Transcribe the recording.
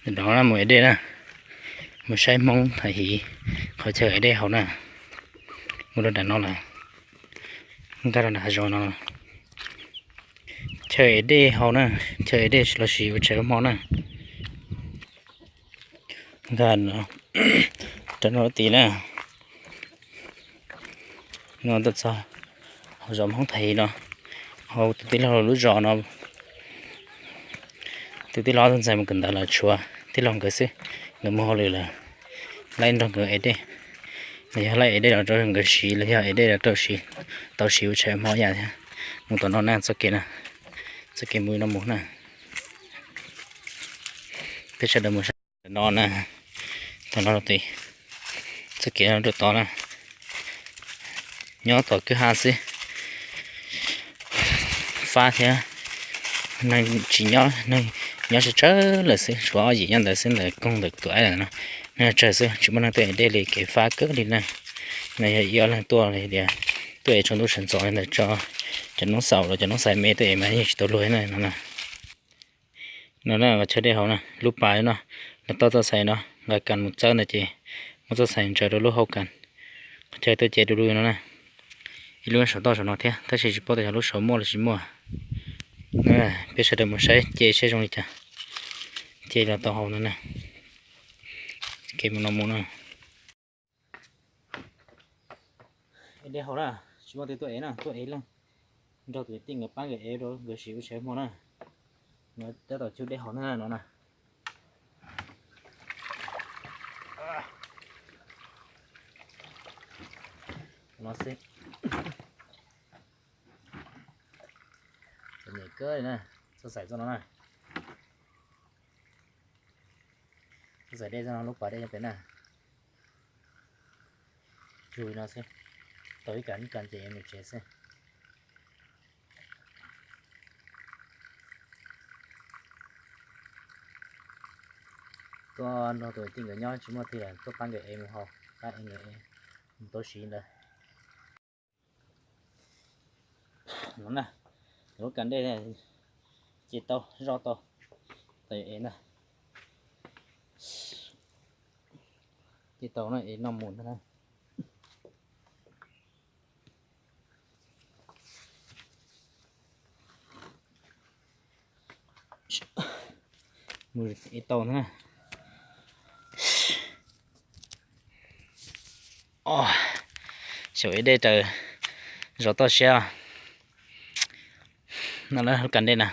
Ntawm no mus ev dej na, mus saib Hmoob thav hiv qhov chaw ev dej haus na. Mus rau nram no lawm, nkag rau nram hav zoov no. Chaw ev dej haus na, chaw ev dej los sis ua tshais ua hmo na. Nkag rau no tid na. No tuaj txog hauv zos Hmoob thav hiv no, hauv tus tij laug lub zos no. Tus tij laug txog ntxhais mus kawm ntawv los tshuav tij laug nkawd xwb, nkawd mus hauj lwm lawm. Laib nrog nkawd ev dej, los yog laib ev dej los rau nkawd siv, los yog ev dej los rau siv, tau siv ua tshais hmo yam thiab. Mus tom no na, txoj kev na, txoj kev mus no mus na. Peb sawv daws mus saib no na, tom no, txoj kev no rau tod na. Nyob tom kwj ha xwb, fab thiab. Neeg tsis nyob, neeg nyob tsawg tsawg lawm xwb, tshuav ob yim nyob ntawd xwb, ntawm koog ntawm tus aib ntawd no. Neeg tsawg xwb, tsis muaj neeg tuaj ev dej li, kev fab kawg li na. No yog ib ob leeg tuaj li tias tuaj ev tsaus ntuj sawv ntxov li ntawd tso, cov noob xaus los cov noob xaiv me tuaj ev mas yeej tsis tau luag na no na. No na, qhov chaw dej haus na, lub pas no, nws toj txoj xais no, nqa kas mus txawb ntawd ces muab txoj xais ntsaws rau lub hau kas. Qhov chaw tuaj ce du lug no na, ib lub saum toj saum no thiab, tab sis tsis paub tias yog lub saud muaj los tsis muaj. Peb sawv daws mus saib ce saib zoo li cas, ce los tau haus no na. Kev mus no mus na. Ev dej haus na, tsis muaj twg tuaj ev na, tuaj ev leej nrog tus tij nkawd pab nkawd ev rau nkawd siv ua tshais hmo na. No tab tom cug dej haus na no na. No xwb. Txom nyem kawg li na, txoj xaim txoj no na. Txoj xaim dej txoj no, lub pas dej nyob pem na. Cug li no xwb, tau ib kas ib kas ces yuav mus tsev xwb. Tuaj nrog tus tij nkawd nyob tsis muaj twg lawm, tuaj pab nkawd ev mus haus, pab ev nkawd ev mus tau siv ntawd. No na, lub kas dej ces tau zoj tau, tau ev na. Ces tau no ev noj mus ntag na. Mus ev tau ntag na. Xyaum ev dej raws zos toj siab. No lawm lub kas dej na,